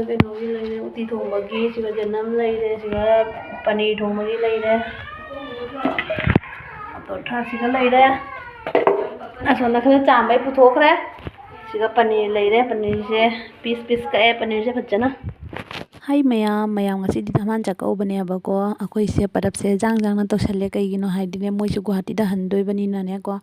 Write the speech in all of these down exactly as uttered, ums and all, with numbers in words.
ꯀꯩꯅꯣꯒꯤ ꯂꯩꯔꯦ, ꯎꯇꯤ ꯊꯣꯡꯕꯒꯤ, ꯁꯤꯒ ꯖꯅꯝ ꯂꯩꯔꯦ, ꯁꯤꯒ ꯄꯅꯤꯔ ꯊꯣꯡꯕꯒꯤ ꯂꯩꯔꯦ, ꯄꯔꯣꯊꯥꯁꯤꯒ ꯂꯩꯔꯦ꯫ ꯑꯁꯣꯝꯗ ꯈꯔ ꯆꯥꯝꯕꯩ ꯄꯨꯊꯣꯛꯈ꯭ꯔꯦ꯫ ꯁꯤꯒ ꯄꯅꯤꯔ ꯂꯩꯔꯦ, ꯄꯅꯤꯔꯁꯦ ꯄꯤꯁ ꯄꯤꯁ ꯀꯛꯑꯦ ꯄꯅꯤꯔꯁꯦ ꯐꯖꯅ꯫ ꯍꯥꯏ ꯃꯌꯥꯝ, ꯃꯌꯥꯝ ꯉꯁꯤꯗꯤ ꯙꯃꯥꯟ ꯆꯥꯛꯀꯧꯕꯅꯦꯕꯀꯣ꯫ ꯑꯩꯈꯣꯏꯁꯦ ꯄꯔꯞꯁꯦ ꯖꯥꯡ ꯖꯥꯡꯅ ꯇꯧꯁꯜꯂꯦ꯫ ꯀꯩꯒꯤꯅꯣ ꯍꯥꯏꯗꯤꯅꯦ, ꯃꯣꯏꯁꯨ ꯒꯨꯍꯥꯇꯤꯗ ꯍꯟꯗꯣꯏꯕꯅꯤꯅꯅꯦꯀꯣ,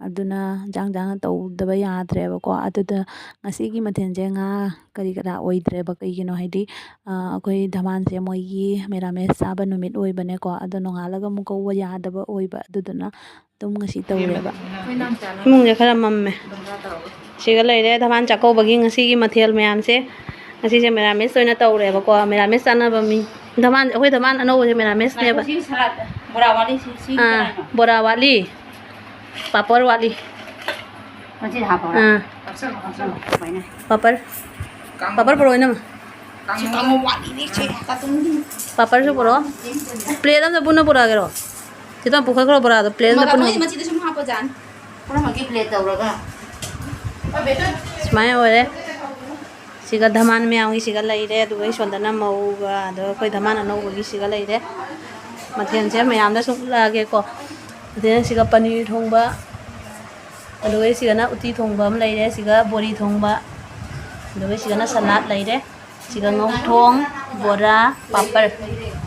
ꯑꯗꯨꯅ ꯖꯥꯡ ꯖꯥꯡꯅ ꯇꯧꯗꯕ ꯌꯥꯗ꯭ꯔꯦꯕꯀꯣ꯫ ꯑꯗꯨꯗ ꯉꯁꯤꯒꯤ ꯃꯊꯦꯜꯁꯦ ꯉꯥ ꯀꯔꯤ ꯀꯔꯥ ꯑꯣꯏꯗ꯭ꯔꯦꯕ꯫ ꯀꯩꯒꯤꯅꯣ ꯍꯥꯏꯗꯤ, ꯑ, ꯑꯩꯈꯣꯏ ꯙꯃꯥꯟꯁꯦ ꯃꯣꯏꯒꯤ ꯃꯦꯔꯥꯃꯦꯁ ꯆꯥꯕ ꯅꯨꯃꯤꯠ ꯑꯣꯏꯕꯅꯦꯀꯣ꯫ ꯑꯗꯣ ꯅꯣꯡꯉꯥꯜꯂꯒ ꯑꯃꯨꯛ ꯀꯧꯕ ꯌꯥꯗꯕ ꯑꯣꯏꯕ꯫ ꯑꯗꯨꯗꯨꯅ ꯑꯗꯨꯝ ꯉꯁꯤ ꯇꯧꯔꯦꯕ꯫ ꯏꯃꯨꯡꯁꯦ ꯈꯔ ꯃꯝꯃꯦ꯫ ꯁꯤꯒ ꯂꯩꯔꯦ ꯙꯃꯥꯟ ꯆꯥꯛꯀꯧꯕꯒꯤ ꯉꯁꯤꯒꯤ ꯃꯊꯦꯜ ꯃꯌꯥꯝꯁꯦ꯫ ꯉꯁꯤꯁꯦ ꯃꯦꯔꯥꯃꯦꯁ ꯑꯣꯏꯅ ꯇꯧꯔꯦꯕꯀꯣ꯫ ꯃꯦꯔꯥꯃꯦꯁ ꯆꯥꯅꯕ ꯃꯤ, ꯙꯃꯥꯟ, ꯑꯩꯈꯣꯏ ꯙꯃꯥꯟ ꯑꯅꯧꯕꯁꯦ ꯃꯦꯔꯥꯃꯦꯁꯅꯦꯕ꯫ ꯉꯥꯏꯈꯣ, ꯁꯤ ꯁꯂꯥꯗ ꯕꯣꯔꯥ ꯋꯥꯠꯂꯤ, ꯁꯤ, ꯁꯤ ꯑꯥ, ꯀꯅꯥꯅꯣ? ꯕꯣꯔꯥ ꯋꯥꯠꯂꯤ, ꯄꯥꯄꯔ ꯋꯥꯠꯂꯤ꯫ ꯃꯆꯤꯗ ꯍꯥꯞꯄꯣꯔꯥ? ꯑꯥ꯫ ꯍꯥꯞꯆꯜꯂꯣ, ꯍꯥꯞꯆꯜꯂꯣ, ꯁꯨꯃꯥꯏꯅ꯫ ꯄꯥꯄꯔ, ꯄꯥꯄꯔ ꯄꯨꯔꯛꯑꯣ ꯏꯅꯝꯃ꯫ ꯁꯤ ꯀꯥꯡꯉꯧ ꯋꯥꯠꯂꯤꯅꯦ, ꯆꯦ꯫ ꯄꯥꯄꯔꯁꯨ ꯄꯨꯔꯛꯑꯣ꯫ ꯄ꯭ꯂꯦꯠ ꯑꯝꯗ ꯄꯨꯟꯅ ꯄꯨꯔꯛꯑꯒꯦꯔꯣ? ꯆꯦ, ꯇꯝ ꯄꯨꯈꯠꯈ꯭ꯔꯣ ꯕꯣꯔꯥꯗꯣ, ꯄ꯭ꯂꯦꯠ ꯑꯝꯗ ꯄꯨꯟꯅ꯫ ꯃꯆꯤꯗ ꯁꯨꯝ ꯍꯥꯞꯄꯣ, ꯖꯥꯟ꯫ ꯄꯨꯝꯅꯃꯛꯀꯤ ꯄ꯭ꯂꯦꯠ ꯇꯧꯔꯒ꯫ ꯁꯨꯃꯥꯏꯅ ꯑꯣꯏꯔꯦ꯫ ꯁꯤꯒ ꯙꯃꯥꯟ ꯃꯌꯥꯝꯒꯤ ꯁꯤꯒ ꯂꯩꯔꯦ, ꯑꯗꯨꯒ ꯑꯩ ꯁꯣꯝꯗꯅ ꯃꯧꯒ, ꯑꯗꯨꯒ ꯑꯩꯈꯣꯏ ꯙꯃꯥꯟ ꯑꯅꯧꯕꯒꯤ ꯁꯤꯒ ꯂꯩꯔꯦ꯫ ꯃꯊꯦꯜꯁꯦ ꯃꯌꯥꯝꯗ ꯁꯨꯝ ꯎꯠꯂꯛꯑꯒꯦꯀꯣ꯫ ꯃꯊꯦꯜ ꯁꯤꯒ ꯄꯅꯤꯔ ꯊꯣꯡꯕ, ꯑꯗꯨꯒ ꯁꯤꯒꯅ ꯎꯇꯤ ꯊꯣꯡꯕ ꯑꯃ ꯂꯩꯔꯦ, ꯁꯤꯒ ꯕꯣꯔꯤ ꯊꯣꯡꯕ, ꯑꯗꯨꯒ ꯁꯤꯒꯅ ꯁꯂꯥꯗ ꯂꯩꯔꯦ, ꯁꯤꯒ ꯉꯧꯊꯣꯡ, ꯕꯣꯔꯥ, ꯄꯥꯄꯔ,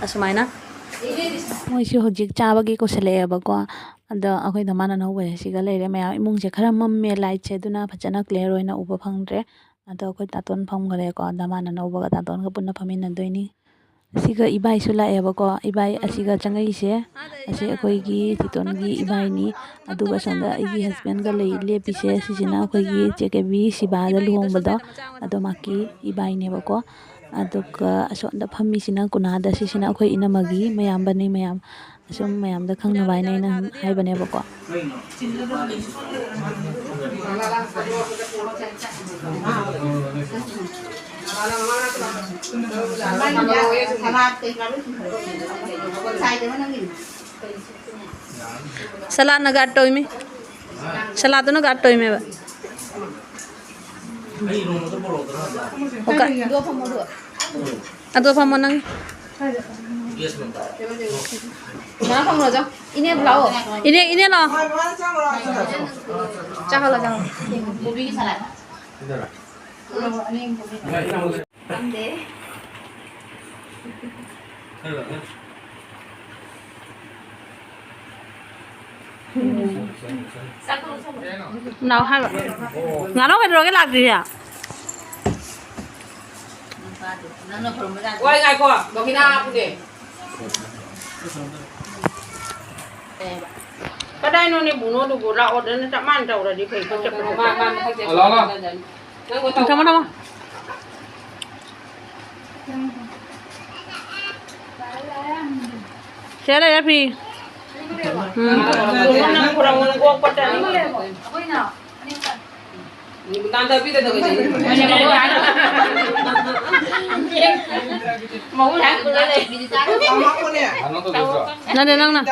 ꯑꯁꯨꯃꯥꯏꯅ꯫ ꯃꯣꯏꯁꯤ ꯍꯧꯖꯤꯛ ꯆꯥꯕꯒꯤ ꯀꯧꯁꯜꯂꯛꯑꯦꯕꯀꯣ꯫ ꯑꯗꯣ ꯑꯩꯈꯣꯏ ꯙꯃꯥꯟ ꯑꯅꯧꯕꯁꯦ ꯁꯤꯒ ꯂꯩꯔꯦ꯫ ꯃꯌꯥꯝ ꯏꯃꯨꯡꯁꯦ ꯈꯔ ꯃꯝꯃꯦ ꯂꯥꯏꯠꯁꯦ, ꯑꯗꯨꯅ ꯐꯖꯅ ꯀ꯭ꯂꯤꯌꯥꯔ ꯑꯣꯏꯅ ꯎꯕ ꯐꯪꯗ꯭ꯔꯦ꯫ ꯑꯗꯣ ꯑꯩꯈꯣꯏ ꯇꯥꯇꯣꯟ ꯐꯝꯈ꯭ꯔꯦꯀꯣ, ꯙꯃꯥꯟ ꯑꯅꯧꯕꯒ ꯇꯥꯇꯣꯟꯒ ꯄꯨꯟꯅ ꯐꯝꯃꯤꯟꯅꯗꯣꯏꯅꯤ꯫ ꯁꯤꯒ ꯏꯕꯥꯏꯁꯨ ꯂꯥꯛꯑꯦꯕꯀꯣ꯫ ꯏꯕꯥꯏ ꯑꯁꯤꯒ ꯆꯪꯉꯛꯏꯁꯦ, ꯑꯁꯤ ꯑꯩꯈꯣꯏꯒꯤ ꯇꯤꯇꯣꯟꯒꯤ ꯏꯕꯥꯏꯅꯤ꯫ ꯑꯗꯨꯒ ꯁꯣꯝꯗ ꯑꯩꯒꯤ ꯍꯁꯕꯦꯟꯒ ꯂꯩ, ꯂꯦꯞꯄꯤꯁꯦ, ꯁꯤꯁꯤꯅ ꯑꯩꯈꯣꯏꯒꯤ ꯆꯦ ꯀꯦꯕꯤ ꯁꯤꯕꯥꯗ ꯂꯨꯍꯣꯡꯕꯗꯣ, ꯑꯗꯣ ꯃꯥꯀꯤ ꯏꯕꯥꯏꯅꯦꯕꯀꯣ꯫ ꯑꯗꯨꯒ ꯑꯁꯣꯝꯗ ꯐꯝꯃꯤꯁꯤꯅ ꯀꯨꯅꯥꯗ, ꯁꯤꯁꯤꯅ ꯑꯩꯈꯣꯏ ꯏꯅꯝꯃꯒꯤ ꯃꯌꯥꯝꯕꯅꯤ꯫ ꯃꯌꯥꯝ ꯑꯁꯨꯝ ꯃꯌꯥꯝꯗ ꯈꯪꯅꯕ ꯍꯥꯏꯅ ꯑꯩꯅ ꯍꯥꯏꯕꯅꯦꯕꯀꯣ꯫ ꯁꯂꯥꯠꯅ ꯒꯥꯔꯗ ꯇꯧꯏꯃꯤ꯫ ꯁꯂꯥꯠꯇꯨꯅ ꯒꯥꯔꯗ ꯇꯧꯏꯃꯦꯕ꯫ ꯑꯩ ꯔꯨꯝ ꯑꯗꯨ ꯄꯨꯔꯛꯑꯣꯗꯅ꯫ ꯑꯣ, ꯀ-, ꯑꯗꯨꯒ ꯐꯝꯃꯣ, ꯑꯗꯨꯒ꯫ ꯑꯗꯨꯒ ꯐꯝꯃꯣ ꯅꯪ꯫ ꯒꯦꯁ ꯔꯨꯝꯗ꯫ ꯉꯥ ꯐꯝꯈ꯭ꯔꯣ, ꯆꯣ꯫ ꯏꯅꯦ ꯂꯥꯛꯑꯣ꯫ ꯏꯅꯦ, ꯏꯅꯦ ꯂꯥꯛꯑꯣ꯫ ꯆꯥꯍꯜꯂꯣ, ꯆꯥꯍꯜꯂꯣ꯫ ꯀꯣꯕꯤꯒꯤ ꯁꯂꯥꯗ꯫ ꯈꯪꯗꯦ꯫ ꯅꯥꯎ ꯍꯥꯏꯕ꯫ ꯉꯥꯅꯧ ꯀꯩꯗꯧꯔꯒꯦ ꯂꯥꯛꯇ꯭ꯔꯤꯁꯦ? ꯍꯣꯏ, ꯉꯥꯏꯈꯣ, ꯗꯣꯀꯤꯅꯥ ꯍꯥꯞꯄꯨꯅꯦ꯫ ꯀꯗꯥꯏꯅꯣꯅꯦ ꯕꯨꯅꯣꯗꯨꯕꯨ? ꯂꯥꯛꯑꯣꯗꯅ ꯆꯞ ꯃꯥꯟꯅ ꯇꯧꯔꯗꯤ ꯐꯩ, ꯈꯣꯏ ꯆꯠꯄ ꯃꯥ, ꯃꯥ, ꯃꯊꯛ ꯆꯠꯄ ꯍꯜꯂꯣ, ꯍꯜꯂꯣ꯫ ꯀꯥꯟꯗꯅꯤ꯫ ꯅꯪꯕꯨ ꯇꯧ- ꯊꯝꯃꯣ, ꯊꯝꯃꯣ꯫ ꯁꯤꯗ ꯂꯩꯔꯦ ꯐꯤ꯫ ꯎꯝ꯫ ꯅꯪ ꯈꯨꯔꯪ ꯅꯪ ꯀꯣꯛꯄ ꯇꯥꯅꯤ꯫ ꯅꯠꯇꯦ, ꯅꯪꯅ꯫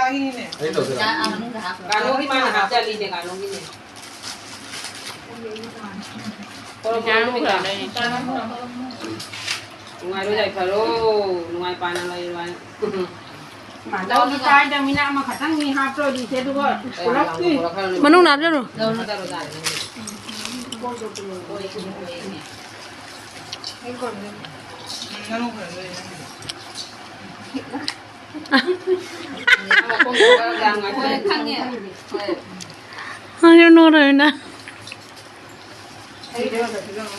ꯀꯥꯅꯣꯒꯤ ꯃꯥꯅ ꯍꯥꯞꯆꯜꯂꯤꯁꯦ, ꯀꯥꯅꯣꯒꯤꯅꯦ꯫ ꯅꯨꯡꯉꯥꯏꯔꯣ, ꯌꯥꯏꯐꯔꯣ, ꯅꯨꯡꯉꯥꯏ ꯄꯥꯅ ꯂꯩꯔꯣ ꯍꯥꯏꯅ꯫ ꯂꯧꯗꯤ ꯀꯥꯏꯗꯃꯤꯅ ꯑꯃꯈꯛꯇꯪꯅꯤ ꯍꯥꯞꯇꯣꯔꯤꯁꯦ, ꯑꯗꯨꯒ ꯄꯨꯂꯞꯀꯤ꯫ ꯃꯅꯨꯡꯗ ꯍꯥꯞꯆꯜꯂꯨ꯫ ꯑꯩ ꯅꯣꯔꯣꯏꯅ꯫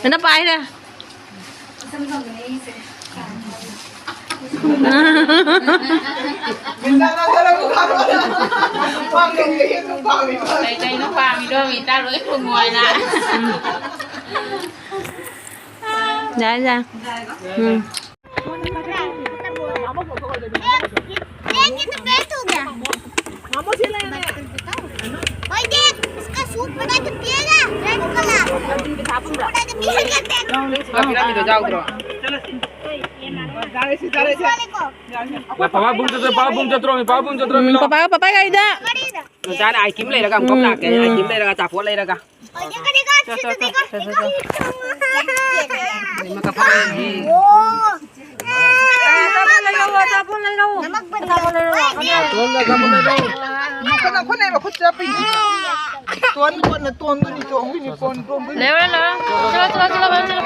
ꯀꯩꯅꯣ ꯄꯥꯏꯔꯦ꯫ ꯀꯩ ꯀꯩꯅꯣ ꯄꯥꯝꯃꯤꯗꯣ, ꯃꯤꯇꯥ ꯂꯣꯏ ꯈꯨꯝꯃꯣ ꯍꯥꯏꯅ꯫ ꯌꯥꯏ, ꯌꯥꯏ꯫ ꯎꯝ꯫ ये कितना पेस्ट हो गया? ओए देख, उसका सूप बना के पिएगा, रेड कलर। सूप बना के पिएगा, देख। ꯄꯤꯔꯝꯃꯤꯗꯣ ꯌꯥꯎꯗ꯭ꯔꯣ? ꯄꯥꯕꯥ ꯕꯨꯡ ꯆꯠꯇ꯭ꯔꯣ, ꯄꯥꯕꯥ ꯕꯨꯡ ꯆꯠꯇ꯭ꯔꯣ, ꯄꯥꯕꯥ ꯕꯨꯡ ꯆꯠꯇ꯭ꯔꯣ, ꯎꯝ, ꯄꯥꯄꯥ, ꯄꯥꯄꯥ ꯒꯥꯔꯤꯗ꯫ ꯃꯆꯥꯅ ꯑꯥꯏꯁ ꯀ꯭ꯔꯤꯝ ꯂꯩꯔꯒ ꯑꯃꯨꯛ ꯎꯝ, ꯂꯥꯛꯀꯦ, ꯎꯝ꯫ ꯑꯥꯏꯁ ꯀ꯭ꯔꯤꯝ ꯂꯩꯔꯒ, ꯑꯆꯥꯄꯣꯠ ꯂꯩꯔꯒ꯫ ꯑꯆꯥꯄꯣꯠ ꯂꯩꯔꯛꯑꯣ, ꯑꯆꯥꯄꯣꯠ ꯂꯩꯔꯛꯑꯣ꯫ ꯑꯆꯥꯄꯣꯠ ꯂꯩꯔꯛꯑꯣ꯫ ꯅꯥꯇꯣꯟꯗ ꯑꯆꯥꯄꯣꯠ ꯂꯩꯔꯛꯑꯣ꯫ ꯈꯨꯠꯅ, ꯈꯨꯠꯅ ꯃꯈꯨꯠ ꯆꯞꯄꯤꯅꯤ꯫ ꯇꯣꯟ, ꯇꯣꯟ, ꯇꯣꯟꯗꯨꯅꯤ, ꯆꯣꯡꯗꯣꯏꯅꯤ, ꯇꯣꯟ, ꯇꯣꯟꯗꯣꯏꯅꯤ꯫ ꯂꯩꯔꯣ, ꯂꯩꯔꯣ꯫ ꯆꯠꯂꯣ, ꯆꯠꯂꯣ, ꯆꯠꯂꯣ,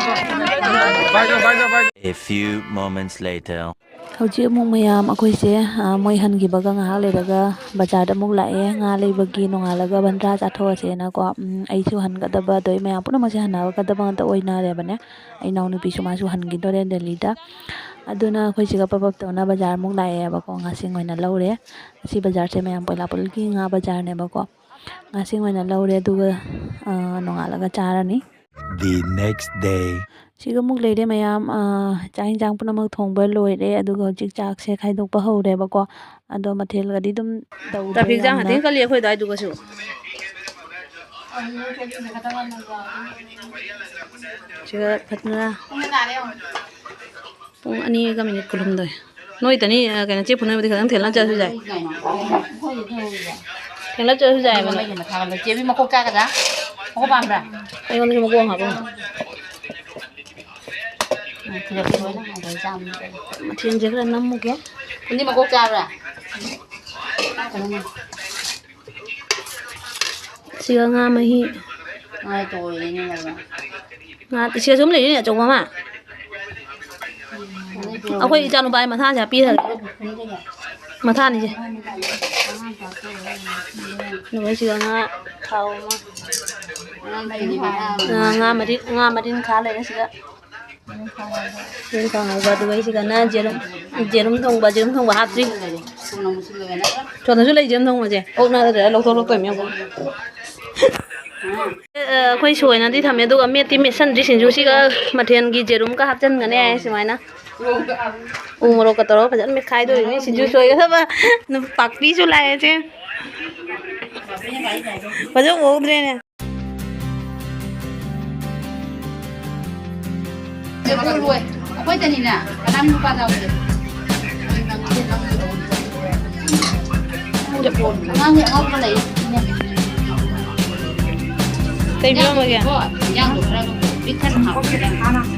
ꯆꯠꯂꯣ꯫ A few moments later. ꯍꯧꯖꯤꯛ ꯑꯃꯨꯛ ꯃꯌꯥꯝ ꯑꯩꯈꯣꯏꯁꯦ, ꯑ, ꯃꯣꯏ ꯍꯟꯈꯤꯕꯒ ꯉꯥꯏꯍꯥꯛ ꯂꯩꯔꯒ ꯕꯖꯥꯔꯗ ꯑꯃꯨꯛ ꯂꯥꯛꯑꯦ꯫ ꯉꯥ ꯂꯩꯕꯒꯤ ꯅꯣꯡꯉꯥꯜꯂꯒ ꯕꯟꯗ꯭ꯔꯥ ꯆꯥꯊꯣꯛꯑꯁꯦꯅꯀꯣ꯫ ꯎꯝ, ꯑꯩꯁꯨ ꯍꯟꯒꯗꯕ, ꯑꯗꯣ ꯑꯩ ꯃꯌꯥꯝ ꯄꯨꯝꯅꯃꯛꯁꯦ ꯍꯟꯅꯒꯗꯕ ꯉꯥꯛꯇ ꯑꯣꯏꯅꯔꯦꯕꯅꯦ꯫ ꯑꯩ ꯏꯅꯥꯎꯅꯨꯄꯤꯁꯨ ꯃꯥꯁꯨ ꯍꯟꯈꯤꯗꯣꯔꯦ ꯗꯦꯜꯂꯤꯗ꯫ ꯑꯗꯨꯅ ꯑꯩꯈꯣꯏ ꯁꯤꯒ ꯄꯞ ꯄꯞ ꯇꯧꯅ ꯕꯖꯥꯔ ꯑꯃꯨꯛ ꯂꯥꯛꯑꯦꯕꯀꯣ꯫ ꯉꯥꯁꯤꯡ ꯑꯣꯏꯅ ꯂꯧꯔꯦ꯫ ꯑꯁꯤ ꯕꯖꯥꯔꯁꯦ ꯃꯌꯥꯝ ꯄꯣꯏꯂꯥꯄꯨꯜꯒꯤ ꯉꯥ ꯕꯖꯥꯔꯅꯦꯕꯀꯣ꯫ ꯉꯥꯁꯤꯡ ꯑꯣꯏꯅ ꯂꯧꯔꯦ, ꯑꯗꯨꯒ, ꯑ, ꯅꯣꯡꯉꯥꯜꯂꯒ ꯆꯥꯔꯅꯤ꯫ The next day. ꯁꯤꯒ ꯑꯃꯨꯛ ꯂꯩꯔꯦ ꯃꯌꯥꯝ꯫ ꯑ, ꯆꯥꯛ ꯌꯦꯟꯁꯥꯡ ꯄꯨꯝꯅꯃꯛ ꯊꯣꯡꯕ ꯂꯣꯏꯔꯦ, ꯑꯗꯨꯒ ꯍꯧꯖꯤꯛ ꯆꯥꯛꯁꯦ ꯈꯥꯏꯗꯣꯛꯄ ꯍꯧꯔꯦꯕꯀꯣ꯫ ꯑꯗꯣ ꯃꯊꯦꯜꯒꯗꯤ ꯑꯗꯨꯝ ꯇꯧꯗ꯭ꯔꯦ ꯇ꯭ꯔꯥꯐꯤꯛ ꯖꯥꯝ ꯌꯥꯝꯅ꯫ ꯍꯥꯊꯦꯡ ꯀꯜꯂꯤ ꯑꯩꯈꯣꯏ ꯑꯗꯨꯋꯥꯏꯗꯨꯒꯁꯨ꯫ ꯁꯤꯒ ꯐꯖꯅ ꯄꯨꯡ ꯑꯅꯤꯒ ꯃꯤꯅꯤꯠ ꯀꯨꯟꯍꯨꯝꯗꯣꯏ꯫ ꯅꯣꯏꯗꯅꯤ, ꯑ, ꯀꯩꯅꯣ, ꯆꯦ ꯐꯨꯅꯕꯗꯤ ꯈꯤꯇꯪ ꯊꯦꯡꯂꯞ ꯆꯠꯂꯁꯨ ꯌꯥꯏ꯫ ꯊꯦꯡꯂꯞ ꯆꯠꯂꯁꯨ ꯌꯥꯏꯕ ꯅꯣꯏ꯫ ꯆꯦꯕꯤ ꯃꯀꯣꯛ ꯆꯥꯒꯗ꯭ꯔꯥ? ꯃꯀꯣꯛ ꯄꯥꯝꯕ꯭ꯔꯥ? ꯑꯩꯉꯣꯟꯗꯁꯨ ꯃꯀꯣꯛ ꯍꯥꯞꯄꯣ꯫ ꯃꯊꯦꯜꯁꯦ ꯈꯔ ꯅꯝꯃꯨꯒꯦ꯫ ꯐꯨꯟꯗꯤ ꯃꯀꯣꯛ ꯆꯥꯕ꯭ꯔꯥ? ꯁꯤꯒ ꯉꯥ ꯃꯍꯤ꯫ ꯉꯥ ꯇꯣꯏꯔꯦꯅꯦ ꯌꯥꯝꯅ꯫ ꯉꯥ ꯏꯆꯦꯁꯨ ꯑꯃ ꯂꯩꯔꯤꯅꯦ, ꯑꯆꯧꯕ ꯑꯃ꯫ ꯑꯩꯈꯣꯏ ꯏꯆꯥꯅꯨꯄꯥꯒꯤ ꯃꯊꯥꯁꯦ ꯍꯥꯞꯄꯤꯔꯒꯦ꯫ ꯃꯊꯥꯅꯤꯁꯦ꯫ ꯑꯗꯨꯒ ꯁꯤꯒ ꯉꯥ ꯊꯥꯎ ꯑꯃ꯫ ꯉꯥ ꯃꯔꯤꯟ, ꯉꯥ ꯃꯔꯤꯟ ꯈꯥ ꯂꯩꯔꯦ ꯁꯤꯒ꯫ ꯌꯦꯟ ꯊꯣꯡꯉꯒ, ꯑꯗꯨꯒ ꯑꯩꯁꯤꯗꯅ ꯖꯦꯔꯨꯝ, ꯖꯦꯔꯨꯝ ꯊꯣꯡꯕ, ꯖꯦꯔꯨꯝ ꯊꯣꯡꯕ ꯍꯥꯞꯇ꯭ꯔꯤ꯫ ꯁꯣꯝꯗꯁꯨ ꯂꯩ ꯖꯦꯔꯨꯝ ꯊꯣꯡꯕꯁꯦ, ꯑꯣꯛ ꯅꯠꯇ꯭ꯔꯒ ꯂꯧꯊꯣꯛ ꯂꯧꯊꯣꯛꯇꯣꯏꯅꯦ ꯑꯃꯨꯛ꯫ ꯑ, ꯑꯩꯈꯣꯏ ꯁꯣꯏꯅꯗꯤ ꯊꯝꯃꯦ, ꯑꯗꯨꯒ ꯃꯦꯠꯇꯤ ꯃꯦꯠꯁꯟꯗ꯭ꯔꯤ, ꯁꯤꯡꯖꯨꯁꯤꯒ ꯃꯊꯦꯜꯒꯤ ꯖꯦꯔꯨꯝꯒ ꯍꯥꯞꯆꯤꯟꯒꯅꯤ ꯁꯨꯃꯥꯏꯅ꯫ ꯎ ꯃꯣꯔꯣꯛꯀ ꯇꯧꯔꯒ ꯐꯖꯅ ꯃꯦꯠꯈꯥꯏꯗꯣꯔꯤꯅꯤ, ꯁꯤꯡꯖꯨ ꯁꯣꯏꯒꯗꯕ ꯅꯨꯄꯥꯛꯄꯤꯁꯨ ꯂꯥꯛꯑꯦ ꯁꯦ꯫ ꯐꯖꯅ ꯎꯍꯧꯗ꯭ꯔꯦꯅꯦ꯫ ꯂꯣꯏ꯫ ꯑꯩꯈꯣꯏꯗꯅꯤꯅꯦ꯫ ꯀꯅꯥꯝ ꯅꯨꯄꯥ ꯌꯥꯎꯗꯦ꯫ ꯑꯉꯥꯡꯒꯤ ꯑꯉꯥꯎꯕ ꯂꯩ꯫ ꯀꯩ ꯄꯤꯔꯝꯃꯒꯦ? ꯌꯥꯝꯗ꯭ꯔꯣ? ꯌꯥꯝꯗ꯭ꯔꯣ? ꯈꯔ ꯄꯤꯛ ꯊꯟꯅ ꯍꯥꯞꯄꯣ꯫